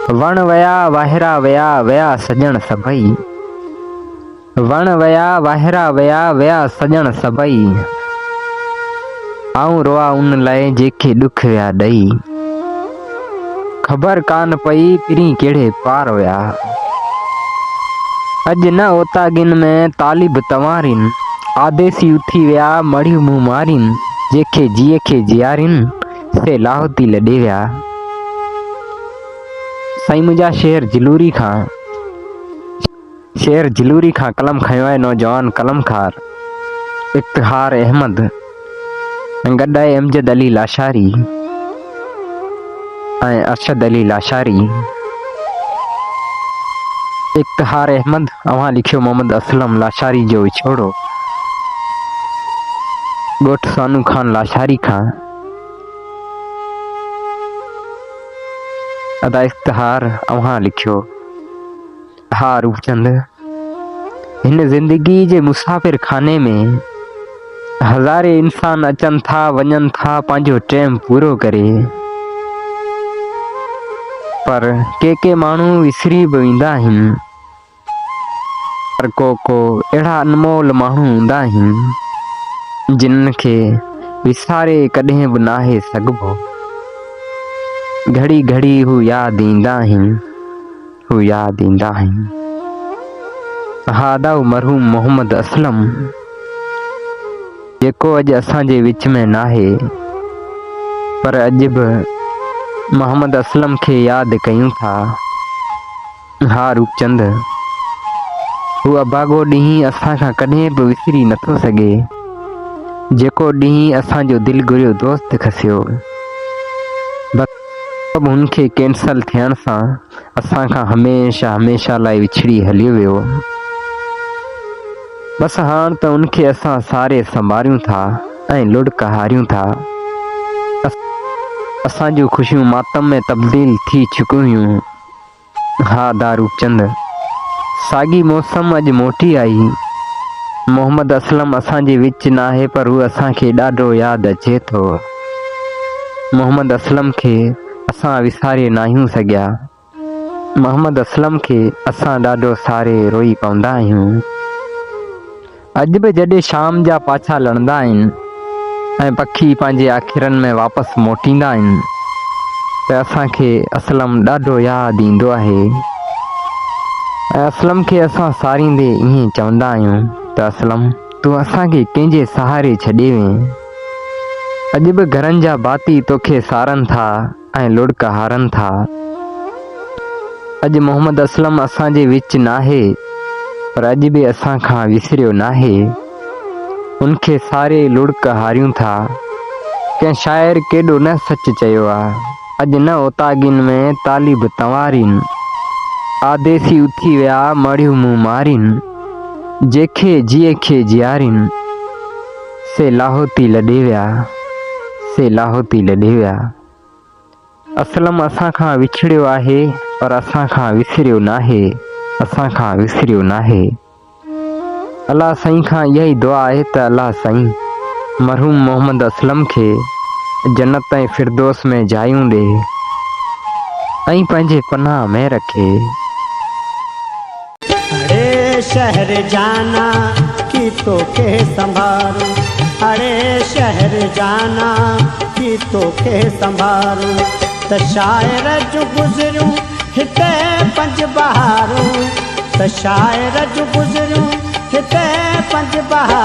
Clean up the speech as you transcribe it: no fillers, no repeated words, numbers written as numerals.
وڻ ويا واهرا ويا، ويا سڄڻ سڀئي. وڻ ويا واهرا ويا، ويا سڄڻ سڀئي. آئون روئان ان لئه جيڪي ڏک ويا ڏئي. خبر ڪانه پئي پرين ڪهڙي پار ويا. اڄ نه اوطاقين ۾ طالب تنوارين. آديسي اٿي ويا مڙهيون منهن مارين. جيڪي جيء کي جيارين سي لاهوتي لڏي ويا. سائين منهنجا شهر جلوري کان شهر جلوري کان قلم کنيو آهي نوجوان قلمڪار افتخار احمد ۽ گڏ آهي امجد علي لاشاري ۽ ارشد علي لاشاري. افتخار احمد اوهان لکيو محمد اسلم لاشاري جو وڇوڙو ڳوٺ سانو خان لاشاري کان. ادا افتخار اوهان لکيو. ها روپچند، هن زندگيء جي مسافر خاني ۾ هزارين انسان اچن ٿا وڃن ٿا پنهنجو ٽيم پورو ڪري پر ڪي ڪي ماڻهو وسري به ويندا آهن پر ڪو ڪو اهڙا انمول ماڻهو هوندا آهن جن کي وساري ڪڏهن به ناهي سگهبو. گهڙي گهڙي هو ياد ايندا آهن. هو ياد ايندا آهن. ها ادا هو مرحوم محمد اسلم جيڪو اڄ اسان جي وچ ۾ ناهي پر اڄ به محمد اسلم کي ياد ڪيون ٿا. ها روپچند هو اڀاڳو ڏينهن اسان کان ڪڏهن به وسري نٿو سگهي جيڪو ڏينهن اسان جو دل گهريو دوست کسيو. بس سبب هن کي ڪينسل ٿيڻ سان اسان کان هميشه هميشه لاء وڇڙي هليو ويو. بس هاڻ ته ان کي اسان ساري سنڀاريون ٿا ۽ لڙڪ هاريون ٿا. اسان جون خوشيون ماتم ۾ تبديل ٿي چڪيون هيون. ها ادا روپچند، ساڳي موسم اڄ موٽي آئي. محمد اسلم اسان جي وچ ناهي پر هو اسان کي ڏاڍو ياد اچي ٿو. محمد اسلم کي اسان وساري ناهيون سگهيا. محمد اسلم کي اسان ڏاڍو ساري روئي پوندا آهيون. اڄ به جڏهن شام جا پاڇا لڙندا آهن ۽ پکي پنهنجي آکيرن ۾ واپس موٽيندا آهن ته اسان کي اسلم ڏاڍو ياد ايندو آهي ۽ اسلم کي اسان ساريندي ائين چوندا آهيون ته اسلم تون اسان کي ڪنهن جي سهاري ڇڏي وئين. اڄ به گهرن جا ڀاتي توکي سارن ٿا. ۽ لڙڪ هارن ٿا. اڄ محمد اسلم اسان جي وچ ناهي پر اڄ به اسان کان وسريو ناهي. ان کي ساري لڙڪ هاريون ٿا. ڪنهن شاعر ڪيڏو نه سچ چيو آ. اڄ نه اوطاقين ۾ طالب تنوارين. آديسي اٿي ويا مڙهيون مون مارين. جيکي جيء کي جيارين. سي لاهوتي لڏي ويا، سي لاهوتي لڏي ويا. اسلم اسان کان وڇڙيو آهي پر اسان کان وسريو ناهي، اسان کان وسريو ناهي. الله سائين کان اها ئي دعا آهي ته الله سائين مرحوم محمد اسلم کي جنت ۽ فردوس ۾ جايون ڏي ۽ پنهنجي پناهه ۾ رکي. اڙي شهر جانا ڪي توکي سنڀارون اڙي شهر جانا ڪي توکي سنڀارون ته شاعر جون گذريون هتي پنج بهارون ته شاعر جون گذريون هتي پنج بهارون.